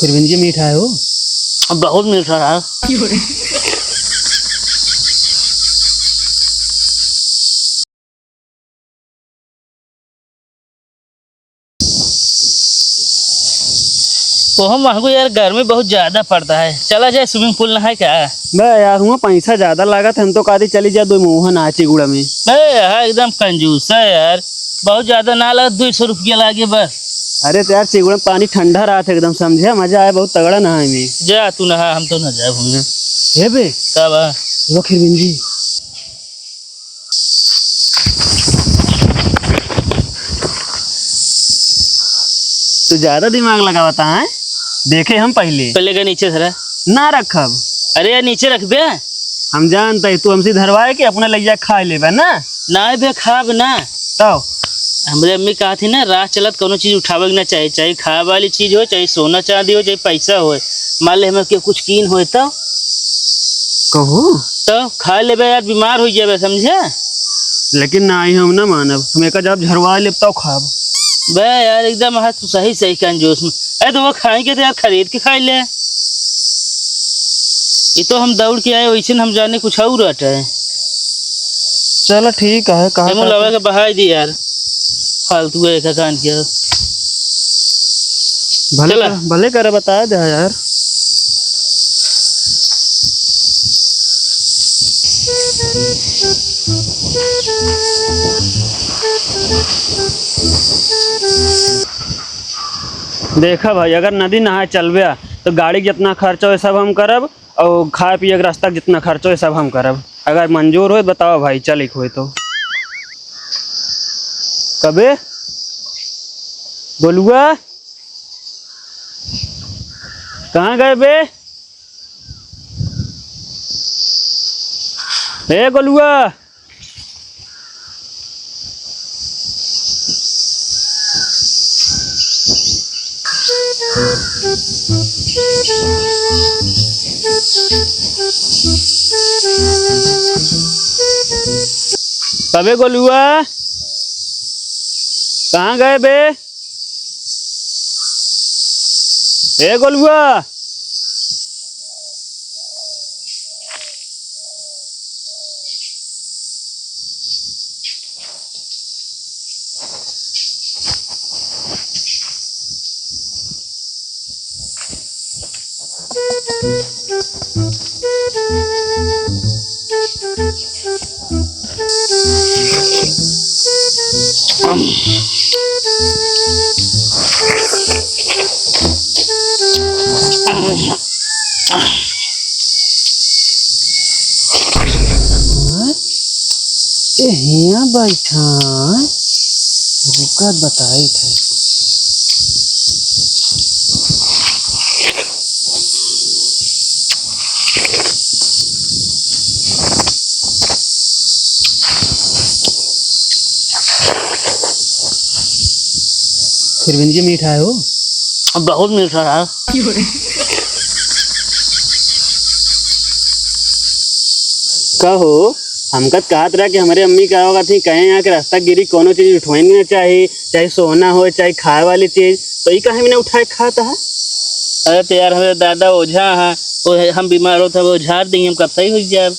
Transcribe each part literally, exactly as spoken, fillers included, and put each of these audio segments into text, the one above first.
फिर भी जी मीठा है वो। अब बहुत मीठा है। तो हम वहाँ को यार, गर्मी बहुत ज्यादा पड़ता है, चला जाए swimming pool नहाए क्या? बे यार, हुआँ पैसा ज्यादा लागत है, हम तो कहते चली जा दो मोहन आ चिगुड़ा में। बे यार, एकदम कंजूस है यार, बहुत ज्यादा ना लगा, दो सौ रुपया लागे बस। अरे तो यार, चिगुड़ा में पानी ठंडा रहत है एकदम, समझे? मजा आए बहुत तगड़ा नहाए में। जा तू नहा, हम तो ना जाए घूमने। हे बे। का बा? वो खिरबिंदी। तू ज्यादा दिमाग लगावता है, देखे हम पहले। पहले का नीचे धरा। ना रखब। अरे यार, नीचे रख बे। हम जानते हैं, तू हमसे धरवाए के अपना लइया खा लेबे ना। नाहीं बे, खाब ना। तब? हमरे अम्मी कहा थी ना, राह चलत कौनो चीज उठावे के ना चाही, चाहे खाए वाली चीज हो, चाहे सोना चांदी हो, चाहे पैसा हो। मान ले हमें केहू कुछ कीन होए तो? कहू? तो खा लेबे यार, बीमार हो जाबे, समझे? लेकिन नाहीं, हम ना मानब, हम एका जब झरवा लेब तब खाब। बे यार, एकदम आज तू सही सही कंजूस में। अरे तो वो खाए के तो यार, खरीद के खाई ले। ये तो हम दौड़ के आए, वैसे न हम जाने कुछ और अटे। चलो ठीक है, कहा ए, मुलावा के बहाई दी यार, फालतू है का कान के। भले चला। कर, भले करे, बता दे यार। देखा भाई, अगर नदी नहाए चलबे, तो गाड़ी के जितना खर्चा हो, सब हम करब। और खाए पिए के रास्ता के जितना खर्चो है, सब हम करब। अगर मंजूर होए, बताओ भाई, चले के होए तो। कबे? गोलुआ? कहाँ गए बे? ए गोलुआ? अबे गोलुआ, कहाँ गए बे? ए गोलुआ। हाँ? ए हियाँ बैठा, रुकत बताइत है। फिर भी जी मीठा है हो। बहुत मीठा है। का हो, हमका त कहत रहा कि हमरे अम्मी का होगा थी, कहे यहाँ के रास्ता गिरी, कोनो चीज उठवाइन ना चाही, चाहे सोना हो, चाहे खाए वाली चीज, तो ई काहे में ना उठाए खात है? अरे तो यार, हमरे दादा ओझा हैं, वो है, हम बीमार होत है, वो झाड़ देंगे, हम कब सही हो जाए।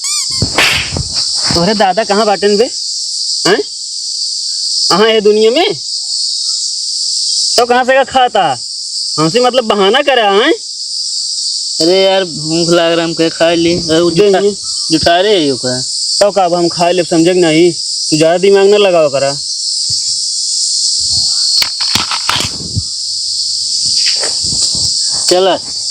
तोहरे दादा कहाँ बाटेन बे? हैं? कहाँ है दुनिया में? तो कहाँ से का खाता? हमसे मतलब बहाना करा, हैं? अरे यार, भूख लाग रहा, हम कहे खा ली। अरे, वो दे जुठा-, ये। जुठारे है ओका। तो का, अब हम खा लेब, समझे कि नहीं? तू ज्यादा दिमाग ना लगावा करा। चला।